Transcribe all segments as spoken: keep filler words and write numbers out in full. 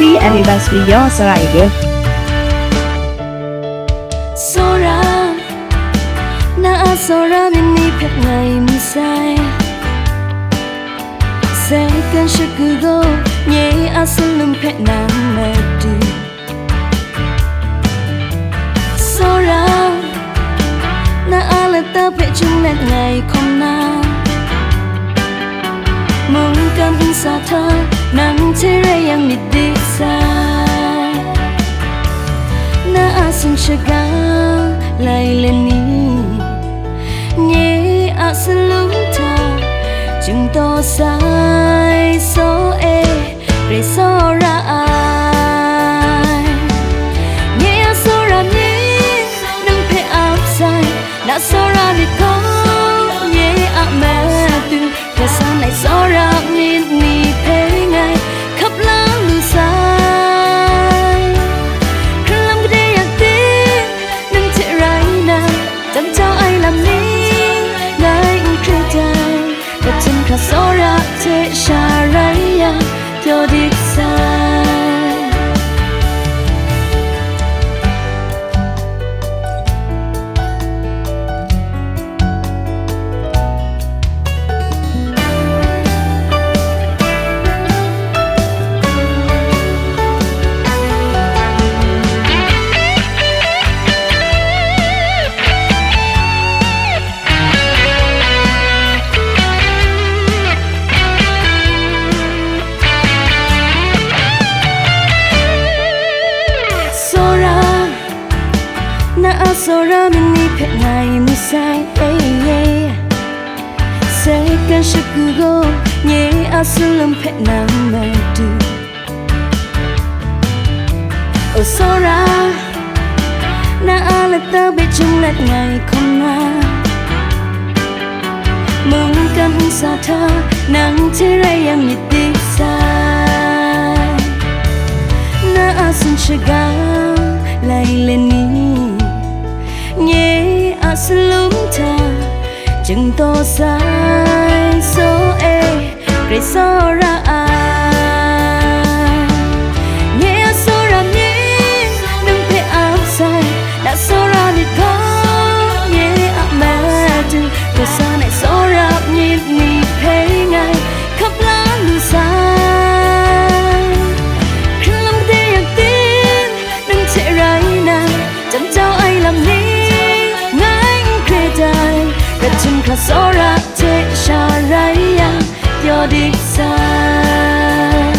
Happy anniversary yaw tsawra i re. Tsawra, na a tsawra myit ni hpe ngai mu sai. Second shagu gaw nye a salum hpe nang madu. Tsawra, na a lata hpe chyum let ngai hkawm na, mungkan nsa hta nang hte rai yang myit dik sai. Na a tsun shaga lai le ni, nye a salum hta chyum taw sai, so e, grai tsawra ai. Nye a tsawra myit nang hpe ap sai, na tsawra myit gaw nye a matu, hkra san ai tsawra myit ni hpe ngai hkap la lu sai. Hkrang lam gade yak ting, nang hte rai na, jam jau ai lam ni ngai n hkrit ai. Hkra htum hkra tsawra hte sha rai yang, pyaw dik sai. Tsawra, na a tsawra myit ni hpe ngai mu sai, eh, eh. Second shagu gaw nye a salum hpe nang madu. O tsawra, na a lata hpe chyum let ngai hkawm na, mungkan nsa hta nang hte rai yang myit dik sai. Na a tsun shaga lai le ni, nye a salum hta chyum taw sai, so e, grai tsawra ai. Nye a tsawra myit nang hpe ap sai, na tsawra myit gaw nye a matu, hkra san ai tsawra myit ni hpe ngai hkap la lu sai. Hkrang lam gade yak ting, nang hte rai na, jam jau ai lam ni ngai n hkrit ai. Hkra htum hkra tsawra hte sha rai yang, pyaw dik sai.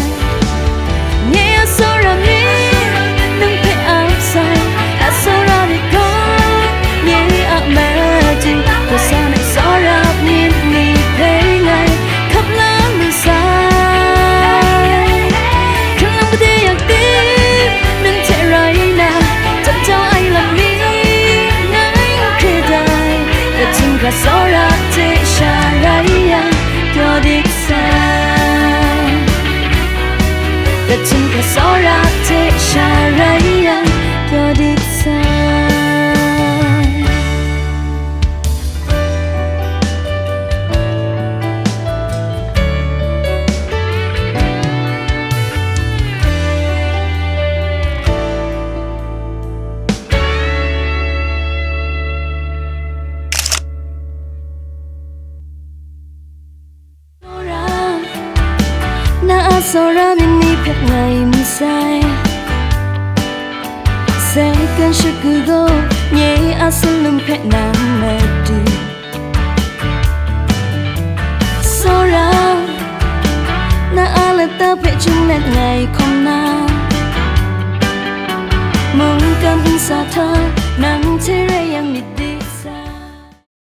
Nye a tsawra myit nang hpe ap sai, a tsawra myit gaw nye a matu, hkra san ai tsawra myit ni hpe ngai hkap la lu sai. Hkrang lam gade yak ting, nang hte rai na, jam jau ai lam ni ngai n hkrit ai. Hkra htum hkra tsawra hte sha rai yang, pyaw dik sai. Hkra htum hkra tsawra hte sha rai yang, pyaw dik sai. Tsawra, na a tsawra myit ni hpe ngai mu sai. Second shagu gaw nye a salum hpe nang madu. Tsawra, na a lata hpe chyum let ngai hkawm na, mungkan nsa hta nang hte rai yang myit di.